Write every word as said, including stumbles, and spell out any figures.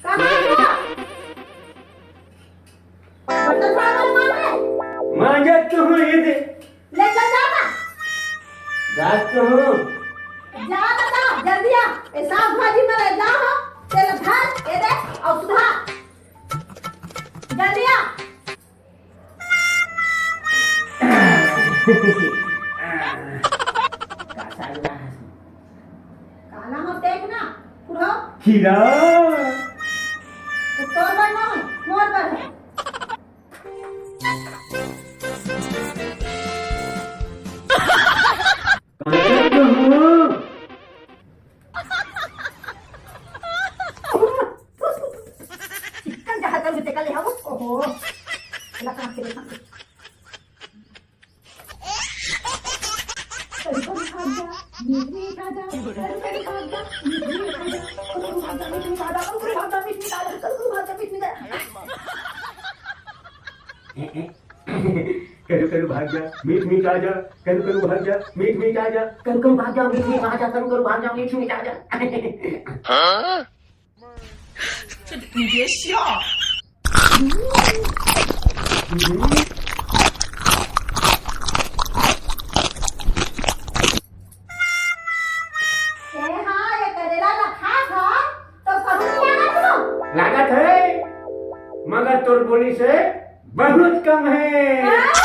कहाँ है वो? बर्तन साफ करे मार है। मांजत तो हूँ, ये दे। ले चल जा ना। जात तो हूँ। जा ना, जा, जल्दी आ। ए साग भाजी में ले जा हो। तेरे धर, ये दे, और सुधार। जल्दी आ। का साग ला हस? काला मत देख ना, पूरा। खीरा। तो तोर बर ना है, मोर बर है। चिकन जहाँ तक तेका ले आओ। ओहो। लगा के देखा। करू करू भाग जा, मीठ मीठ आ जा, करू करू भाग जा, मीठ मीठ आ जा, करू करू भाग जा, मीठ मीठ आ जा, करू करू भाग जा, मीठ मीठ आ जा। ए हाँ, ये करेला ला खा खा, तो करू क्या करू? लागत है, मगर तोर बोली से बहुत कम है। हाँ?